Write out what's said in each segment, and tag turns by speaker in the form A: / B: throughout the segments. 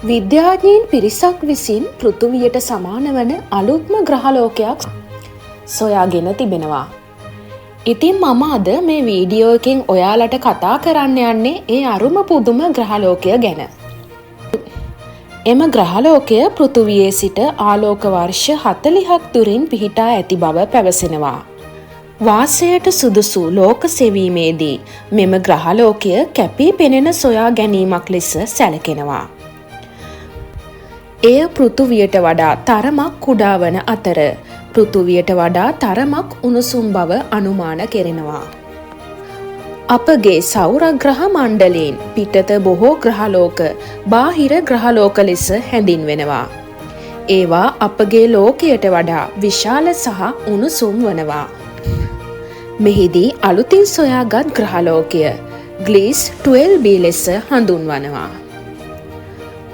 A: විද්‍යාඥයින් පිරිසක් විසින් පෘථුවියට සමාන වන අලුත්ම ග්‍රහලෝකයක් සොයාගෙන තිබෙනවා. ඉතින් මම අද මේ වීඩියෝ එකෙන් ඔයාලට කතා කරන්න යන්නේ ඒ අරුම පුදුම ග්‍රහලෝකය ගැන. එම ග්‍රහලෝකය පෘථුවියේ සිට ආලෝක වර්ෂ 40ක් දුරින් පිහිටා ඇති බව පැවසෙනවා. වාසයට සුදුසු ලෝක සෙවීමේදී මෙම ග්‍රහලෝකය කැපී පෙනෙන සොයා ගැනීමක් ලෙස සැලකෙනවා. එය පෘථුවියට වඩා තරමක් කුඩා වන අතර, පෘථුවියට වඩා තරමක් උණුසුම් බව අනුමාන කෙරෙනවා. අපගේ සෞරග්‍රහ මණ්ඩලයෙන් පිටත බොහෝ ග්‍රහලෝක බාහිර ග්‍රහලෝක ලෙස හැඳින්වෙනවා. ඒවා අපගේ ලෝකයට වඩා විශාල සහ උණුසුම් වනවා. මෙහිදී අලුතින් සොයාගත් ග්‍රහලෝකය ග්ලීස් 12B ලෙස හඳුන්වනවා.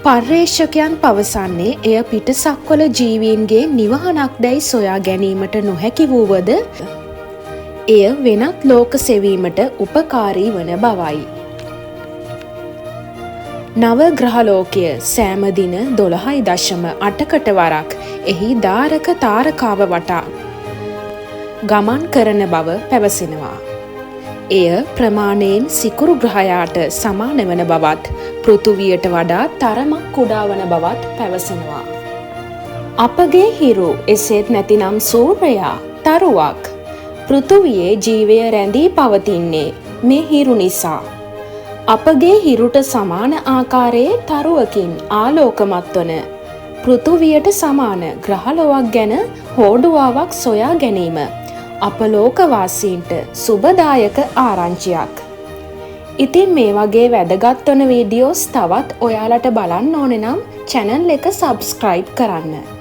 A: පර්යේෂකයන් පවසන්නේ එය පිටසක්වල ජීවීන්ගේ නිවහනක් දැයි සොයා ගැනීමට නොහැකි වුවද, එය වෙනත් ලෝක සෙවීමට උපකාරී වන බවයි. නව ග්‍රහලෝකය සෑම දින 12.8කට වරක් එහි දාරක තාරකාව වටා ගමන් කරන බව පැවසෙනවා. එය ප්‍රමාණයෙන් සිකුරු ග්‍රහයාට සමාන වන බවත්, පෘථුවියට වඩා තරමක් කුඩා වන බවත් පැවසෙනවා. අපගේ හිරු, එසේත් නැතිනම් සූර්යයා, තරුවක්. පෘථුවියේ ජීවය රැඳී පවතින්නේ මේ හිරු නිසා. අපගේ හිරුට සමාන ආකාරයේ තරුවකින් ආලෝකමත් වන, පෘථුවියට සමාන ග්‍රහලොවක් ගැන හෝඩුවාවක් සොයා ගැනීම අප ලෝකවාසීන්ට සුබදායක ආරංචියක්. ඉතින් මේ වගේ වැදගත් වන වීඩියෝස් තවත් ඔයාලට බලන්න ඕනේ නම් චැනල් එක සබ්ස්ක්‍රයිබ් කරන්න.